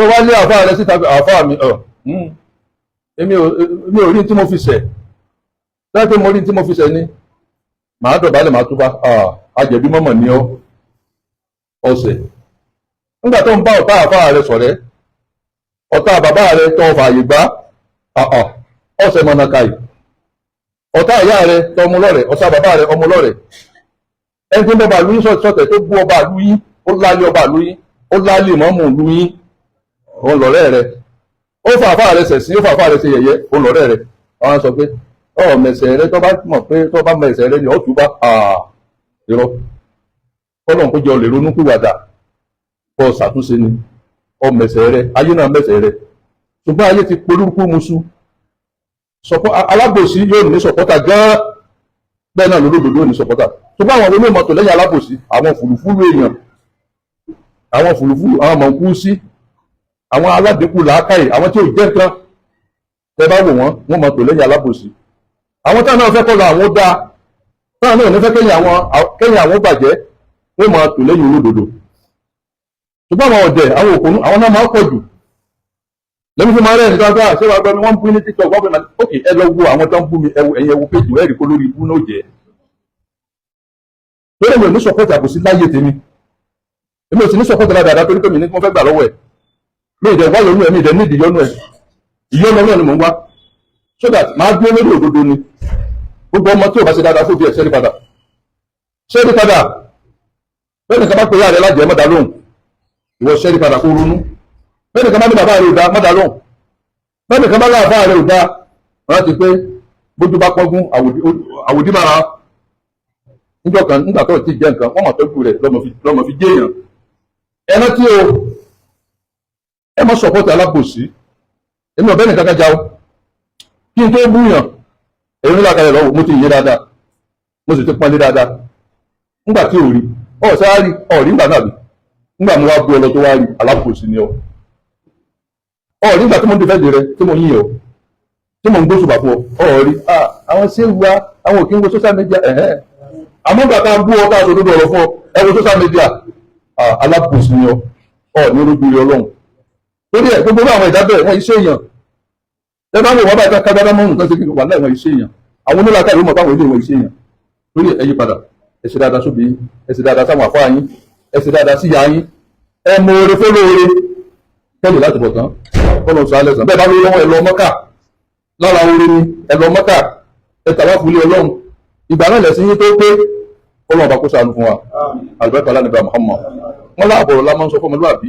Bọ́ wá lé àfáà rẹ síta, àfáà mi, ọ̀ èmi ò rí tí mo fi ṣẹ̀. Láti mo rí tí mo fi ṣẹ̀ ni màá dọ̀bálẹ̀, màá túbá. Àjẹ̀bí mọ́mọ̀ ní ọ́ ọ̀sẹ̀. Nígbà tó ń bá ọ̀tá àfáà rẹ ṣọ̀rẹ́, ọ̀tá bàbá rẹ tó fààyè gbá, ọ̀sẹ̀ mọ̀nàkàì. Ọ̀tá ìyá rẹ tó ọmọ lọ́rẹ̀, ọ̀tá bàbá rẹ ọmọ lọ́rẹ̀. Ẹni tí ń bọ́ba àlú yín sọ̀tẹ̀, tó bú ọba àlú yín, ó lálé ọba àlú yín, ó lálé mọ́mù ìlú yín, òun lọ̀rẹ́ rẹ. Ó fà àfáà rẹ sẹ̀sìn, ó fà àfáà rẹ ṣe yẹ̀yẹ́, òun lọ̀rẹ́ rẹ. Àwọn sọ pé ọ mẹsẹ̀ rẹ, tó bá mọ̀ pé tó bá mẹsẹ̀ rẹ ni ó túbá. Irọ́. Kọ́lọ́n kó jọ lè ronú pìwàdà, kọ́ ṣàtúnṣe ni. Ọ mẹsẹ̀ rẹ, ayé náà mẹsẹ̀ rẹ, ṣùgbọ́n ayé ti polúkú musu. Alábòsí yóò ní supporter gan-an, bẹ́ẹ̀ náà lólódodo ní supporter. Ṣùgbọ́n àwọn onímọ̀tò lẹ́yìn alábòsí, àwọn fùlùfúlù èèyàn, àwọn fùlùfúlù, àwọn mọ̀nkú sí, àwọn aládìkú làákàyè, àwọn tí ò jẹ́ nǹkan, tẹ́ bá wò wọ́n, wọ́n mọ̀tò lẹ́yìn alábòsí. Àwọn táwọn náà fẹ́ kọ́ lọ àwọn dáa, táwọn náà ní fẹ́ kẹ́yìn àwọn bàjẹ́, wọ́n máa tò lẹ́yìn olódodo. Ṣùgbọ́n àwọn ọ̀dẹ̀, àwọn òkùnú, àwọn náà máa pọ̀ jù. Lẹ́mi fún máa rẹ̀ nígbà gbà ṣé wàá gbọ́ mi, wọ́n ń bú ní TikTok, wọ́n fi máa ok. Ẹ lọ wo àwọn tó ń bú mi, ẹ̀yin ẹ wo péjì, ẹ̀rí kó lórí ibú náà jẹ́. Lórí mi ò ní support àbòsí láyé tèmi. Èmi ò sì ní support dáadáa, torí pé mi ní kí wọ́n fẹ́ gbà lọ́wọ́ ẹ̀. Mi ì dẹ̀ wá yọnú ẹ̀, mi ì dẹ̀ nídìí yọnú ẹ̀. Ìyọnu náà ni mò ń wá, so that máa dúró lórí òdodo ni. Gbogbo ọmọ tí ò bá ṣe dáadáa fún bí ẹ̀, ṣẹ́rí padà, ṣẹ́rí padà. Bẹ́ẹ̀ nìkan bá pè é rẹ̀ lájẹ́, mọ́dà lóhùn. Ìwọ ṣẹ́rí padà, kó ronú. Bẹ́ẹ̀ nìkan bá ní bàbá rẹ̀ ò dá, mọ́dà lóhùn. Bẹ́ẹ̀ nìkan bá láàfáà rẹ̀ ò dá, rántí pé bójú bá pọ́gún, àwòdì mára níjọ́ kan. Nígbà tó ti jẹ́ nǹkan, wọ́n mọ̀ tọ́jú rẹ̀ lọ́mọ fi jẹ́ èèyàn. Ẹ rántí o, ẹ má support alábòsí. Èmi ọ̀bẹ nìkan kájà o. Kí n tó búyàn, èmi nílá kalẹ̀ lọ́wọ́, mo ti yé dáadáa, mo sì ti pọ́nlé dáadáa. Nígbà tí ò rí ọ̀ sáárì ọ̀ rí nígbà náà bí nígbà mo wá bú ọ lọ tó wá rí, alábòsí ni ọ. Ọ̀ nígbà tí mo ń defend rẹ, tí mo yín ọ, tí mo ń gbóṣùbà fún ọ, ọ̀ rí àwọn ṣéwù wa, àwọn òkè ń wo social media. Ẹ̀hẹ́n, àmọ́ gbà tá a bú ọ, tá a sọ òdodo ọ̀rọ̀ fún ọ, ẹ wo social media. Alábòsí ni ọ, ọ ní olójú rí Ọlọ́run. Torí ẹ, gbogbo àwọn ìdá bẹ́ẹ̀, wọ́n iṣẹ́ èèyàn. Ẹ bá wò wọ́n báyìí, ká dáadáa mọ́ nǹkan ṣe kí wà láì, wọ́n iṣẹ́ èèyàn. Àwọn onílàkà ìlú mọ̀ báwọn ilé wọn iṣẹ́ èèyàn. Torí ẹ yí padà, ẹ ṣe dáadáa sóbi yín, ẹ ṣe dáadáa sáwọn àfáà yín, ẹ ṣe dáadáa sí ìyá yín. Ẹ mọ oore fọlọ́ọ̀rẹ́ kẹ́lẹ̀ láti bọ̀ tán. Kọ́nà sọ alẹ́ sàn bẹ́ẹ̀ bá lórí lọ́wọ́, ẹ lọ Mọ́kà. Lára oore ni ẹ lọ Mọ́kà, ẹ tàwa fúlé Ọlọ́run. Ìgbà náà lẹ̀sìn yín tó pé. Ọlọ́run ọba kó ṣàánú fún wa. Àlùbáríkà lánàbà Muhammad. Wọn láàbọ̀rọ̀ la máa ń sọ fún ọmọlúwàbí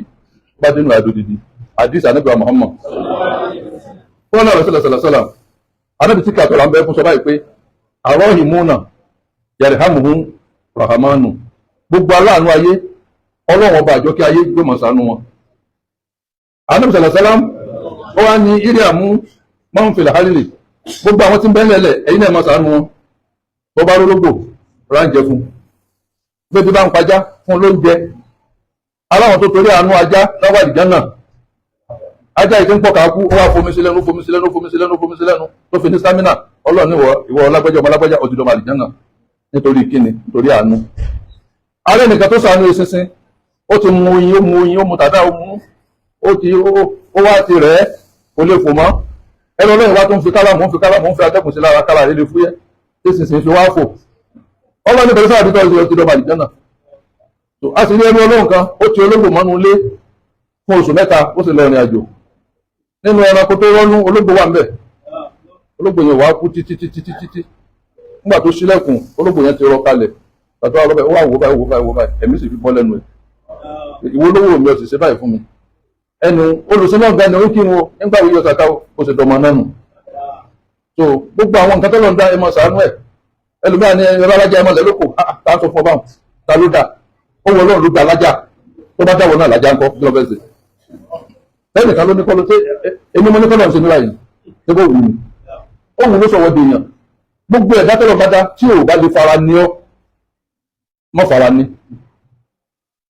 bá dénú àdó didi àdìs ànábì Muhammad wọn náà rẹ̀ sọ̀lá anábì tí kàtọ́ là ń bẹ́ fún sọ báyìí pé arọ́hìmúnà yarhamuhum rahamanu. Gbogbo aláàánú ayé, Ọlọ́run ọba àjọkẹ́ ayé yóò mọ̀ ṣàánú wọn. Anábì sọ̀lá sálám ó wá ní iriamu man fil ardi, gbogbo àwọn tí ń bẹ́ẹ̀ lẹ̀, ẹ̀yin náà mọ̀ ṣàánú wọn. Bó bá rólógbò, ráńjẹ fún. Bébí bá ń pajá, fún lóúnjẹ. Aláwọn tó torí àánú ajá láwà ìjánà. Ajá yìí tí ń pọ̀ káàkú, ó wá fomi sí lẹ́nu, fomi sí lẹ́nu, fomi sí lẹ́nu, fomi sí lẹ́nu, tó fi ní stamina. Ọlọ́run ní ìwọ ọlágbẹ́jọ́, ọmọ alágbẹ́já, òdìdọ́mọ àlìjánà. Nítorí kíni? Nítorí àánú. Ààrẹ nìkan tó ṣàánú eṣinṣin, ó ti mu oyin, ó mu oyin, ó mu tàdá, ó mu, ó ti ó wá ti rẹ̀ ẹ́, kò lè fò mọ́. Ẹnu Ọlọ́run wá tó ń fi kálámù, ń fi kálámù, ń fi atẹ́kùn sí lára, kára rẹ̀ lè fúyẹ́, tí eṣinṣin fi wá fò. Ọlọ́run ní pẹ̀lú sáà bí tọ́jú ti dọ́mọ àlìjánà. A sì ní ẹnu Ọlọ́run kan, ó ti ológbò mọ́nú ilé fún oṣù 3, ó sì lọ ìrìn àjò. Nínú ẹranko tó rọ́nú, ológbò wà ń bẹ̀. Ológbò yẹn wàá kú títí títí títí tí nígbà tó ṣílẹ̀kùn, ológbò yẹn ti rọ kalẹ̀. Gbàtọ́ wa lọ́bẹ̀, ó wà wò báyìí, wò báyìí, wò báyìí, ẹ̀mí sì fi bọ́ lẹ́nu ẹ̀. Ìwọ olówó mi, ò sì ṣe báyìí fún mi. Ẹnu olùsọ́nà ọ̀gá ni ó kí wọn nígbà wo yọ sàká, ó sì dọmọ náà nù. So gbogbo àwọn nǹkan tó lọ ń dá, ẹ mọ ṣàánú ẹ. Ẹlòmíràn ní ẹ̀rọ alájà, ẹ mọ lẹ́lọ́kọ̀. Tá a sọ fún ọ báwọn, ta ló dá? Ó wọ Ọlọ́run ló dá alájà. Tó bá dáwọ́ náà lájà ńkọ́, kí ló fẹ́ ṣe? Lẹ́nìkan ló ní kọ́ ló ṣe. Èmi mo ní kọ́ lọ́n ṣe nílá yìí, ṣé bó wù mí? Ó wù ló sọ̀wọ́ di èèyàn. Gbogbo ẹ̀dá tọ́lọ̀ bá dá, tí ò bá lè fara ní ọ́, mọ́ fara ní.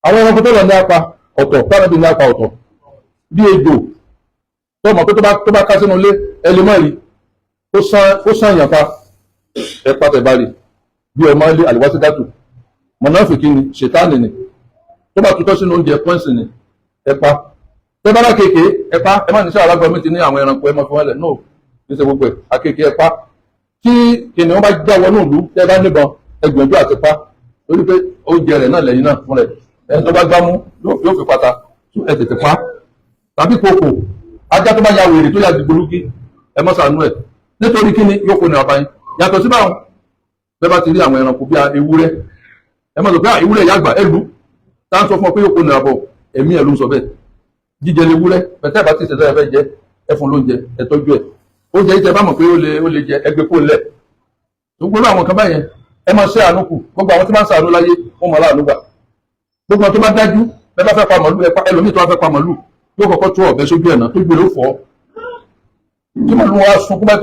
Àwọn ẹranko tọ́lọ̀ ní apá ọ̀tọ̀, tánàbí ní apá ọ̀tọ̀, bí ejò tó mọ̀ pé tó bá ká sínú ilé, ẹ lè mọ̀ rí kó sàn yàn pa ẹ pàtẹ bá rí. Bí ọmọ ilé àlùwásídàtù, mọ̀náfìkì ni, ṣètánì ni. Tó bá tutọ́ sínú oúnjẹ, pọ́ǹsì ni, ẹ pa. Tẹ́ bá lákèké, ẹ pa. Ẹ má ní sọ alágbọ̀n mi ti ní àwọn ẹranko, ẹ má fi wọ́n lẹ̀. No, ní ṣe gbogbo ẹ̀ akéèké, ẹ pa. Tí kìnìún bá já wọnú ìlú, tẹ́ bá níbọn, ẹ gbìyànjú àti pa, torí pé oúnjẹ rẹ̀ náà lẹ́yìn náà fún rẹ̀. Ẹni tó bá gbámú yóò fi pata. Ẹ tètè pa. Tàbí kòkò, ajá tó bá ya wèrè, tó ya dìgbòlúkí, ẹ mọ́ ṣàánú ẹ̀. Nítorí kíni? Yóò kó ní ọba yín. Yàtọ̀ sí báwọn, bẹ́ẹ̀ bá ti rí àwọn ẹranko bí ewúrẹ́, ẹ má sọ pé ewúrẹ́ yàgbà, ẹ lù tá à ń sọ fún ọ pé yóò kó ní abọ ẹ̀mí ẹ̀ ló ń sọ bẹ́ẹ̀. Jíjẹ lè wúrẹ́ bẹ̀tẹ́ bá ti ṣẹ̀dá, ẹ fẹ́ jẹ, ẹ fún lóúnjẹ, ẹ tọ́jú ẹ̀. Oúnjẹ yìí, tẹ bá mọ̀ pé ó lè jẹ, ẹgbẹ́ kó lẹ̀. Gbogbo àwọn kan báyẹn, ẹ máa ṣe àánú kù. Gbogbo àwọn tí máa ń ṣàánú láyé, wọn mọ̀ láàánú gbà. Gbogbo àwọn tó bá dájú, bẹ́ẹ̀ bá fẹ́ pa màlúù, ẹ pa. Ẹlòmíì tó bá fẹ́ pa màlúù, yóò kọ́kọ́ tó ọ̀bẹ sójú ẹ̀ náà, tó gbé ló fọ́, tí màlúù wa sunkún bá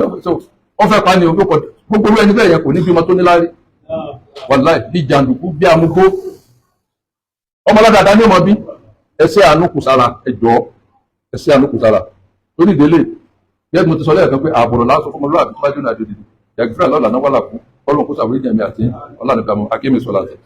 ó fẹ́ pa ni o. Yóò kọ́ gbogbo ẹni bẹ́ẹ̀ yẹn, kò ní bímọ tó níláárí. Wàláì, bí jàǹdùkú, bí amúgbó, ọmọládàá ní ọmọ bí. Ẹ ṣe àánú kù sára, ẹ jọ̀ọ́, ẹ ṣe àánú kù sára. Torí ìdílé gẹ́gẹ́ bí mo ti sọ lẹ́ẹ̀kan pé àbọ̀rọ̀ lásán fún ọmọlúwàbí tó bá jóná àjòjì yàgbẹ́fẹ́ lọ́la náà wà láàkú. Ọlọ́run kó sàwérí jẹ̀mí àti ọlá nígbà mọ́ akémi sọlá àti.